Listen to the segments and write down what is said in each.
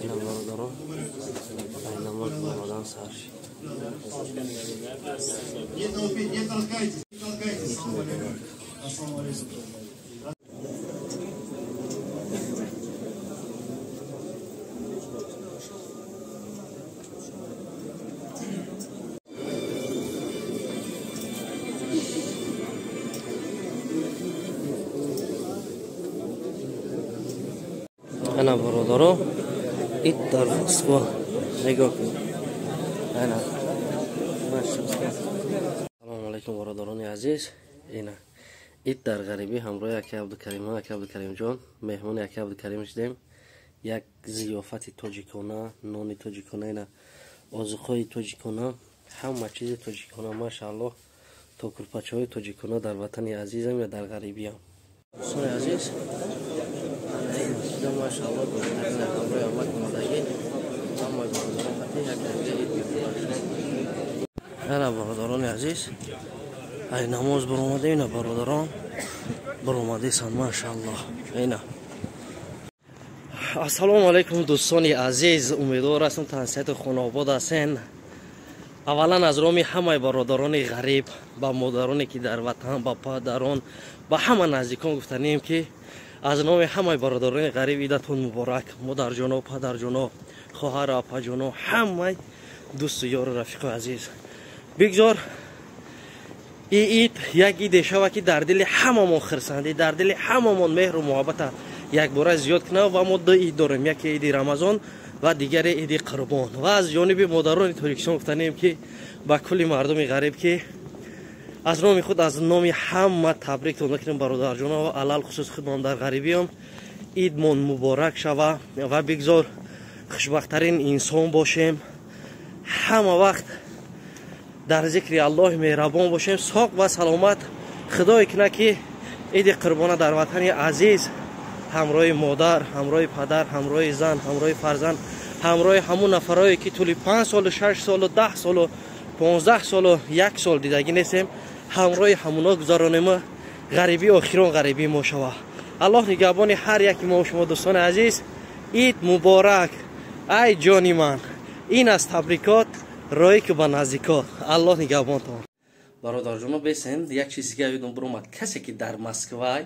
Ина бародаро, ай намоз баромадан сар шид. Не толпите, не толкайтесь, не толкайтесь. Салам алейкум. Ассаламу алейкум. Ана бародаро, ид дар Москва нигоҳ кунед. Ана салому алайкум, бародарони азиз. Ина ид дар ғарибӣ ҳамроҳи ака Абдукарим, ака Абдукаримҷон, меҳмони ака Абдукарим шудем. Як зиёфати тоҷикона, нони тоҷикона, ина озуқҳои тоҷикона, ҳама чизи тоҷикона, машааллоҳ, то курпачаҳои тоҷикона дар ватани азизам ё дар ғарибиям. Дӯстони азиз, машааллоҳ, беҳтарин ҳамроҳи амак омадагӣ, ҳамаи бародарон хати як дарҷа ид мебошад. Ана бародарони азиз, ай намоз баромада, ина бародарон баромадесан, машааллоҳ. Ина ассалому алайкум, дӯстони азиз, умедвор ҳастам тансиҳату хонобод ҳастен. Аввалан аз роми ҳамаи бародарони ғариб, ба модароне ки дар ватан, ба падарон, ба ҳама наздикон гуфтанем, ки аз номи ҳамаи бародарони ғариб идатон муборак. Модарҷоно, падарҷоно, хоҳару апаҷоно, ҳамаи дӯсту ёру рафиқои азиз, бигзор и ид як иде шава, ки дар дили ҳамамон хирсандӣ, дар дили ҳамамон меҳру муҳаббата якбора зиёд кунад. Ва мо ду ид дорем: яке иди Рамазон ва дигаре иди Қурбон. Ва аз ҷониби модарони Тоҷикистон гуфтанем, ки ба кулли мардуми ғариб, ки аз номи худ, аз номи ҳама табриктон мекунем, бародарҷоно, ва алалхусус худмон дар ғарибиём, идмон муборак шава ва бигзор хушбахттарин инсон бошем, ҳама вақт дар зикри Аллоҳи меҳрабон бошем, соқ ва саломат. Худое кунад, ки иди Қурбона дар ватани азиз ҳамроҳи модар, ҳамроҳи падар, ҳамроҳи зан, ҳамроҳи фарзанд, ҳамроҳи ҳамун нафарое, ки тӯли 5 солу 6 солу 10 солу 15 солу як сол дидагӣ нестем, ҳамроҳи ҳамуно гузаронему ғарибӣ охирон ғарибии мо шава. Аллоҳ нигаҳбони ҳар яки мо шумо. Дӯстони азиз, ид муборак. Ай ҷони ман, ин аз табрикот роҳе ки ба наздикот. Аллоҳ нигаҳбонтон. Бародарҷоно, бесен, як чиз дига ёдум биромад. Касе ки дар Москва,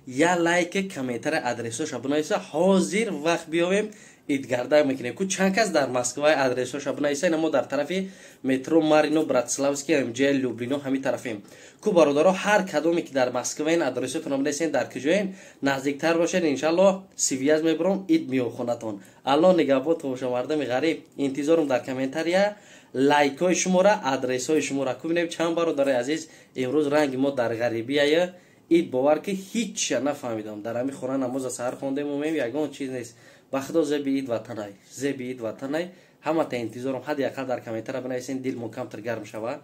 я лайке, комментария, адресоша бинависа, ҳозир вақт биёвем, идгарда мекунем. Ку чанд кас дар Москва, адресоша бинависа. Ина мо дар тарафи метро Марино Братславский, МЖ Люблино, ҳамин тарафем. Ку бародаро, ҳар кадоме ки дар Москва ин, адресотонро бинависен, дар куҷоен наздиктар бошед, иншаллоҳ связь мебурам, ид меём хонатон. Аллоҳ нигаҳбонтон боша. Мардами ғариб, интизорум дар комментария лайкҳои шуморо, адресҳои шуморо. Ку бинем чанд бародари азиз. Имрӯз ранги мо дар ғарибияя ид, бовар ки ҳичша нафаҳмидам. Дар ҳамин хона намоза саҳар хондем, умем, ягон чиз нест. Ба худо, зеби ид ватанай, зеби ид ватанай. Ҳамата интизорам, ҳадди ақал дар комментария бинависен, дилмон камтар гарм шава.